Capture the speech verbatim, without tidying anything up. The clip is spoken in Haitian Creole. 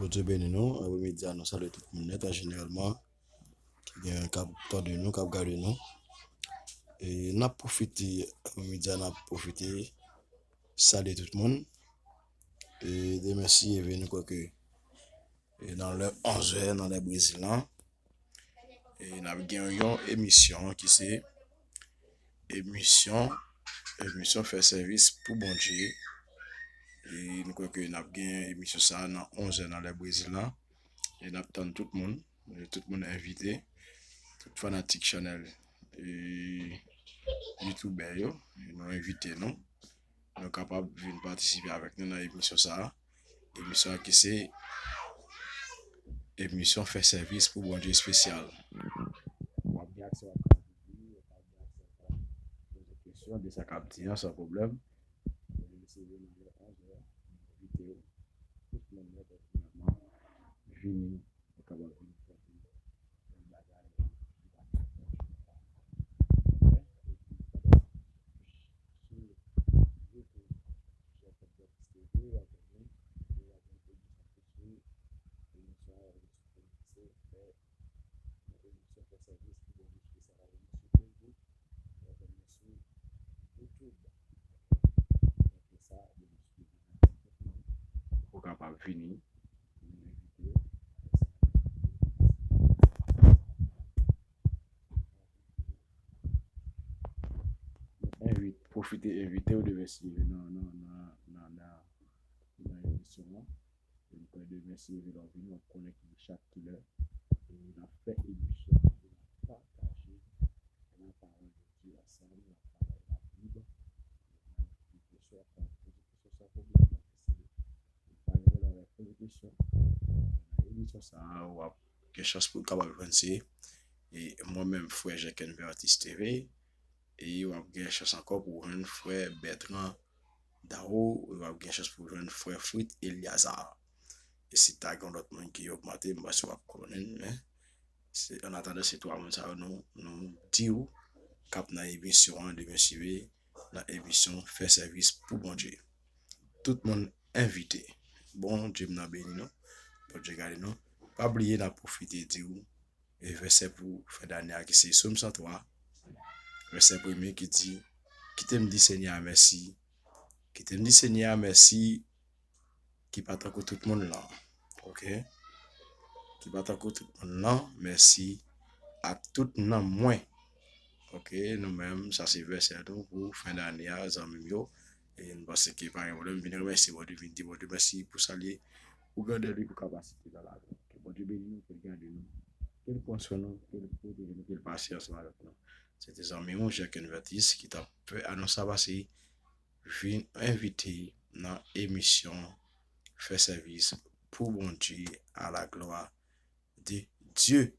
Bondye beni nou. Apremidi a, nou salye tout moun nèt, an jeneralman, ki gen, k ap tande nou, k ap gade nou. E n ap pwofite, apremidi a, n ap pwofite salye tout moun. E demen, si Dye vle, nou kwè ke, e nan lè onzè, nan lè Brezil lan, e n ap gen yon emisyon ki se emisyon, emisyon fè sèvis pou Bondye. E nou kwè ke n ap gen emisyon sa a nan onzè nan lè Brezil lan. E n ap tann tout moun, e tout moun envite, tout fanatik chanèl, e youtubè yo, e nou envite nou. Nou kapab vin patisipe avèk nou nan emisyon sa a. Emisyon an ki se emisyon fè sèvis pou Bondye espesyal. W ap gen aksè, w ap kapab di, w ap gen aksè, w ap poze kesyon de sa k ap di an san pwoblèm. Mwen se Renan lè onzè, envite w. Tout moun nèt vini. Ou kapab vin fè yon bagay ki pa fèt nan channel la. Epi pandan sou YouTube, Jacques Baptiste T V, w ap jwenn nou, e w ap jwenn emisyon tou sou emisyon an, emisyon Koneksyon, fè yon emisyon fè sèvis pou Bondye espesyal avè nou sou Facebook, avè nou sou YouTube. Donk, sa, ou kapab vini. Envite, pwofite envite w demen si nan, nan, nan, nan, nan, nan emisyon an. E m kwè demen si Dye vle w ap vini, w ap konnen ki chak kilè. E n ap fè emisyon, e n ap pataje lapawòl de Dye ansanm, n ap pale Labib, n ap di kesyon, n ap poze kesyon san pwoblèm, n ap eseye. Pa gen pwoblèm avèk poze kesyon. Nan emisyon sa a, w ap gen chans pou w kapab jwenn se, e mwen menm, frè Jacques Vertis T V, e w ap gen chans ankò pou w jwenn frè Bertrand Dao, w ap gen chans pou w jwenn frè Frit Eliazar. E si ta gen lòt moun ki ogmante, m panse w ap konnen l, men se, an atandan, se twa moun sa yo nou, nou di w k ap nan emisyon an demen si Dye vle, nan emisyon fè sèvis pou Bondye. Tout moun envite. Bondye m nan beni nou. Bondye gade nou. Pa bliye, n ap pwofite di w, e vèsè pou fen dane a ki se Sòm san twa, vèsè premye ki di, kite m di Senyè a mèsi, kite m di Senyè a mèsi, ki pa tankou tout moun lan. Oke? Ki pa tankou tout moun lan, mèsi ak tout nanm mwen. Oke, nou menm, sa se vèsè nou pou fen dane a, zanmi m yo. E m panse ke pa gen pwoblèm, vin remèsye Bondye, vin di Bondye mèsi pou sa l ye, pou grandè li, pou kapasite nan lavi nou. Ke Bondye beni nou, ke l gade nou, ke l pran swen nou, ke l pwoteje nou, ke l pase ansanm avèk nou. Se te zanmi w, Jacques Vertis, ki t ap fè anons la pase. Vin envite nan emisyon fè sèvis pou Bondye, à la gloire de Dieu.